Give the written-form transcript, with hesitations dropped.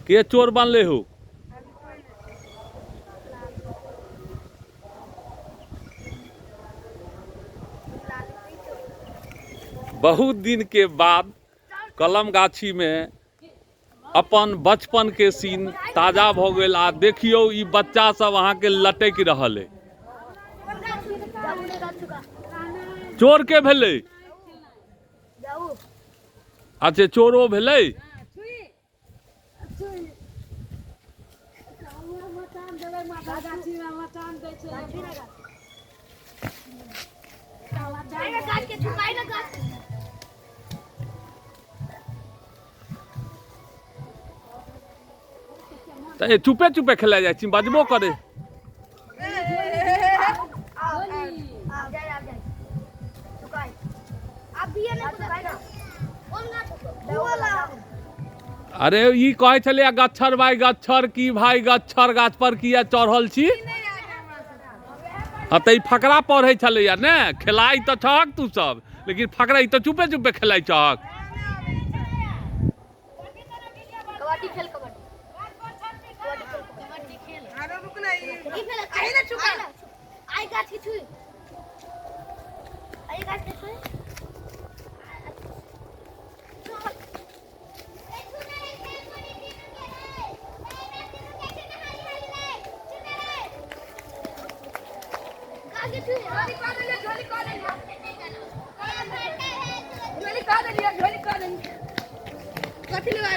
के चोर बनले हो? बहुत दिन के बाद कलम गाछी में अपन बचपन के सीन ताजा भऽ गेल। आ देखियौ ई बच्चा सब अहाँके लटकि रहल अइ। चोर के भेलै? अच्छा, चोरो भेलै। तऽ चुपे चुपे खेला जाइ छी, बजबो करे। अरे ई कहै छलै गच्छर भाई गच्छर की भाई गच्छर गाछ पर किया चढ़ल छी? हँ, तऽ ई फकरा पढ़ै छलैया ने। खेलाइ तऽ छहक तू सब, लेकिन फकरा ई तऽ चुपे चुपे खेलाइ छहक। कबड्डी खेल, कबड्डी, कबड्डी खेल। अरे रुक ना, ई ई खेल। आई ना छुका। आई गाछ के छुई, आई गाछ के छुई। झोली का देलियै, झोली का देलियै, कथी लेबै?